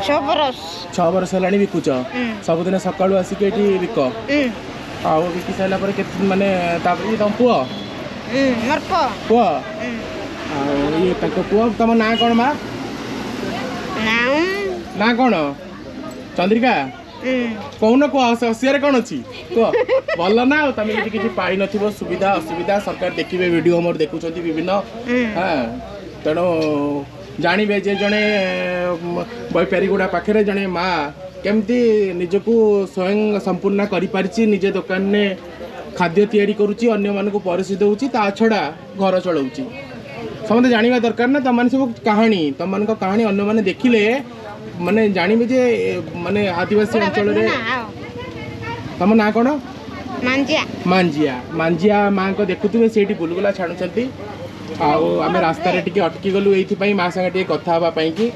6 ବରଷ। 6 ବର୍ଷ ହେଲାଣି ବିକୁଛ? ସବୁଦିନ ସକାଳୁ ଆସିକି ଏଠି ବିକ? ଆଉ ବିକି ସାରିଲା ପରେ କେତେ ମାନେ ତାପରେ ଇଏ ତମ ପୁଅ? ମୋର ପୁଅ। ପୁଅ, ଆଉ ଇଏ ତାଙ୍କ ପୁଅ। ତମ ନାଁ କ'ଣ ମା? ନାଁ କ'ଣ? ଚନ୍ଦ୍ରିକା କହୁନ, କୁହ। ହସିବାରେ କ'ଣ ଅଛି, କୁହ। ଭଲ ନା? ଆଉ ତମେ ଯଦି କିଛି ପାଇନଥିବ ସୁବିଧା ଅସୁବିଧା, ସରକାର ଦେଖିବେ, ଭିଡ଼ିଓ ମୋର ଦେଖୁଛନ୍ତି ବିଭିନ୍ନ, ହଁ, ତେଣୁ ଜାଣିବେ ଯେ ଜଣେ ବୈପାରିଗୁଡ଼ା ପାଖରେ ଜଣେ ମା କେମିତି ନିଜକୁ ସ୍ୱୟଂ ସମ୍ପୂର୍ଣ୍ଣ କରିପାରିଛି, ନିଜେ ଦୋକାନରେ ଖାଦ୍ୟ ତିଆରି କରୁଛି, ଅନ୍ୟମାନଙ୍କୁ ପରସି ଦେଉଛି, ତା ଛଡ଼ା ଘର ଚଳାଉଛି। ସମସ୍ତେ ଜାଣିବା ଦରକାର ନା ତମମାନେ ସବୁ କାହାଣୀ, ତମମାନଙ୍କ କାହାଣୀ ଅନ୍ୟମାନେ ଦେଖିଲେ ମାନେ ଜାଣିବେ ଯେ ମାନେ ଆଦିବାସୀ ଅଞ୍ଚଳରେ। ତମ ନାଁ କ'ଣ? ମାଞ୍ଜିଆ। ମାଞ୍ଜିଆ। ମାଞ୍ଜିଆ ମାଙ୍କ ଦେଖୁଥିବେ, ସେଇଠି ଗୁଲଗୁଲା ଛାଣୁଛନ୍ତି। ଆଉ ଆମେ ରାସ୍ତାରେ ଟିକେ ଅଟକି ଗଲୁ ଏଇଥିପାଇଁ, ମା ସାଙ୍ଗେ ଟିକେ କଥା ହେବା ପାଇଁକି।